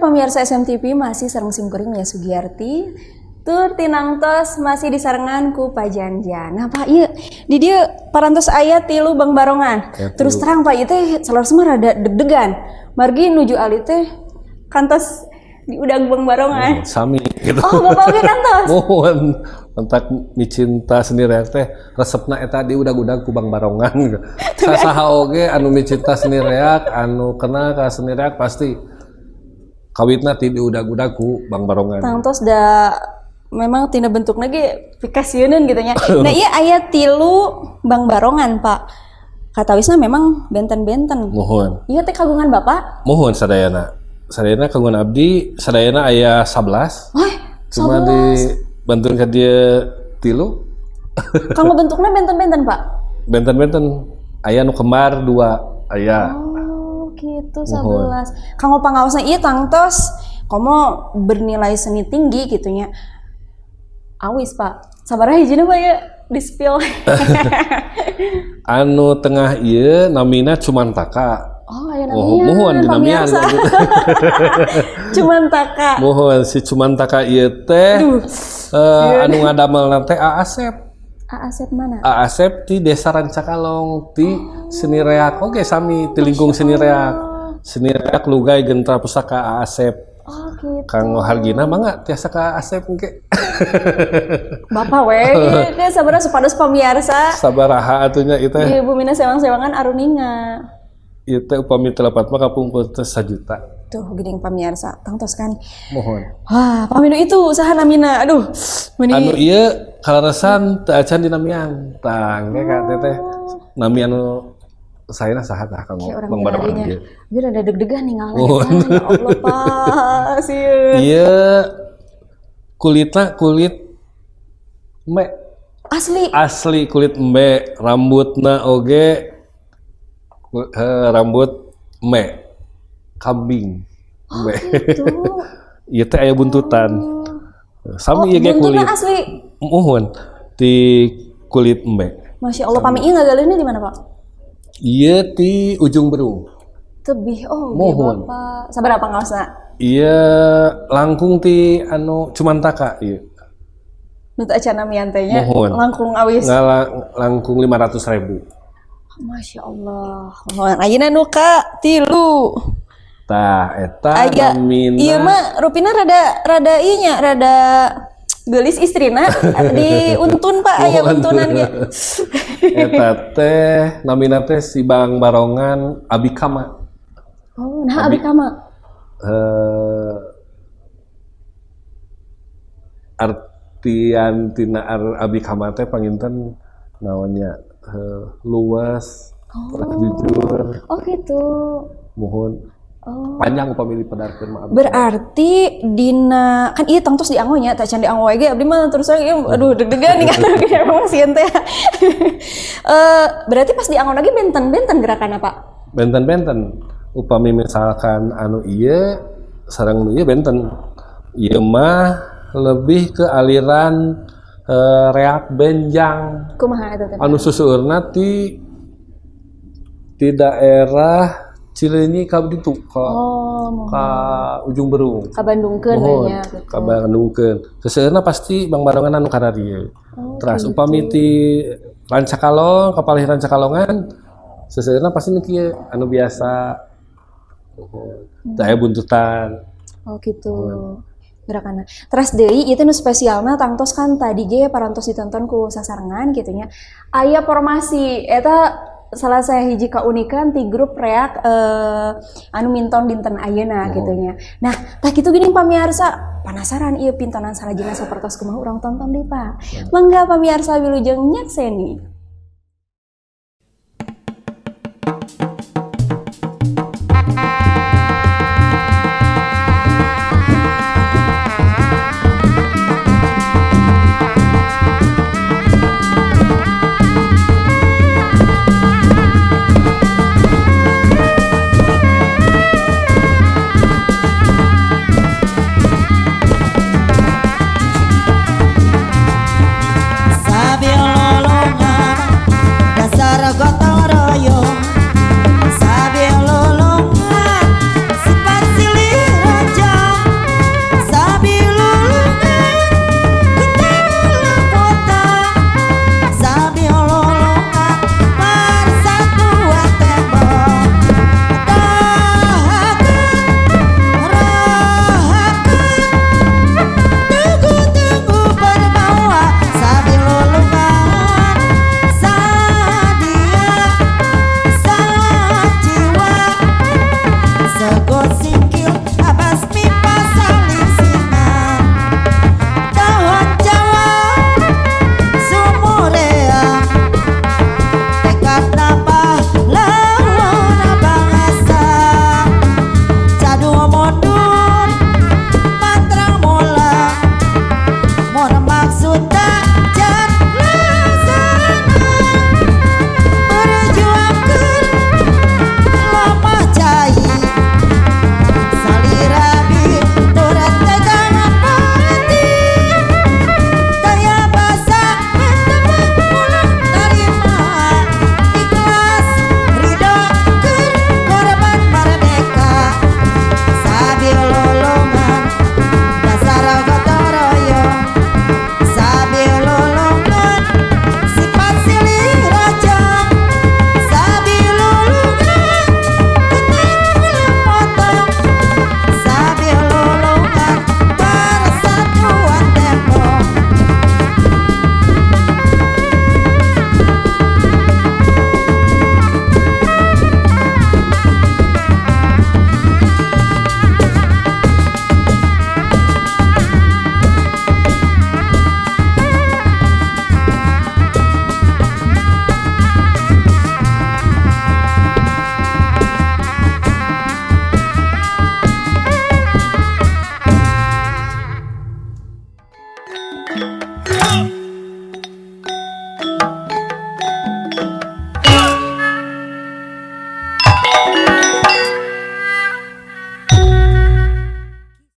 Pamirsa SMTV, masih sareng simkuring, Mia Sugiarti. Tur tinangtos masih disarengan ku Pak Janja. Nah, Pak, ieu di dieu parantos aya tilu Bang Barongan. Aya Terus tilu. terang, Pak, ieu teh saleresna mah rada deg-degan. Margi nuju alit teh kantos diudag Bang Barongan. Sami gitu. Oh, Bapak oge kantos. Muhun, matak micinta seni reak teh resepna eta diudag-udag ku Bang Barongan. Sasaha oge anu micinta seni reak, anu kenal ka seni reak, pasti kawitna ti diudag-udag ku Bang Barongan. Tangtos da memang tina bentukna ge pikasieuneun gitu nya. Nah, ieu aya tilu Bang Barongan, Pak. Katawisna memang benten-benten. Muhun. Ieu teh kagungan Bapak? Muhun, sadayana. Sadayana kagungan abdi, sadayana aya 11. Wah, Cuma dibantuin ka dieu tilu. Kanggo bentuknya benten-benten, Pak? Benten-benten, aya nu kembar dua aya. Oh, gitu, 11. Kanggo pangaosna ieu tangtos komo bernilai seni tinggi gitu nya. Awis, Pak. Sabaraha hijina, Pak, ya di spill? Anu tengah ieu namina Cumantaka. Oh, aya Oh, namian. muhun dinamian. Pamirsa. Cumantaka. Muhun, si Cumantaka ieu teh anu ngadamelna teh A Asep. A Asep mana? A Asep ti Desa Rancakalong, ti seni reak oge sami, ti lingkung seni reak. Seni reak Lugai Gentra Pusaka A Asep. Oh, gitu. Kanggo hargina mangga tiasa ka Asep engke. Bapak we, ieu sabaraha supados pamirsa. Sabaraha atuh nya ieu teh? Di bumina sewang-sewangan aruninga. Ieu teh upami teu lepat mah kapungkur teh 1 juta. Tuh, geuning pamirsa, tangtos kan. Muhun. Wah, paminu itu saha namina? Aduh, meni Anu ieu kaleresan teu acan dinamian. Tah, engke ka teteh nami anu saena saha tah kanggo Kayak orang Bang Barongan dinya. ieu. Biar ada deg-degan nih ngalah. Muhun. Ya Allah, Pak, sieun. Ieu kulitna kulit embe. Asli. Asli kulit embe, rambutna oge rambut embe. Kambing. Embe. Gitu. Ieu teh aya buntutan. Oh, Sami ieu ge buntutna kulit. Asli. Muhun, ti kulit embe. Masya Allah, pami ieu ngagaleunna di mana, Pak? Ieu ti Ujung Berung. Tebih, oh, Muhun. Bapak. Sabaraha pangaosna? Ieu langkung ti anu Cumantaka ieu. Nu teu acan namian teh nya. Muhun. Langkung awis. Langkung 500 ribu. Masya Allah. Muhun. Ayeuna nu ka tilu. Tah, eta Aya namina ieu mah rupina rada rada ieu nya, rada geulis istrina diuntun, Pak, aya Muhun. Untunan ge. Eta teh namina teh si Bang Barongan Abikama. Oh, nah, Abikama. Artian tina Abikama teh panginten naonnya, luas, jujur, Oh, gitu. Muhun. Oh. Panjang upami dipedarkeun mah Abikama. Berarti dina kan ieu tangtos dianggo nya, teh can dianggo we ge abdi mah terus ieu aduh, deg-degan nih kan emang sieun teh. Berarti pas dianggo lagi benten-benten gerakanna, Pak? Benten-benten. Upami misalkan anu ieu sareng nu ieu benten. Ieu mah lebih ke aliran reak benjang. Kumaha eta teh? Anu seseueurna ti ti daerah Cileunyi ka ditu ka Oh, ka Ujung Berung. Ka Bandungkeun Muhun, nya gitu. Ka Bandungkeun. Seseueurna pasti Bang Barongan anu kararieu. Oh, Teras gitu. Upami ti Rancakalong, kapalih Rancakalongan, seseueurna pasti nu kieu, anu biasa. Muhun. Teu aya buntutan. Oh, gitu. Gerakanna. Teras deui ieu teh nu spesialna tangtos kan tadi ge parantos ditonton ku sasarengan gitu nya. Aya formasi eta salah sahiji kaunikan ti grup reak anu minton dinten ayeuna gitu nya. Nah, tah kitu geuning pamiarsa, penasaran ieu pintonan salajengna sapertos kumaha, urang tonton deui, Pak. Mangga, pamiarsa, wilujeng nyakseni.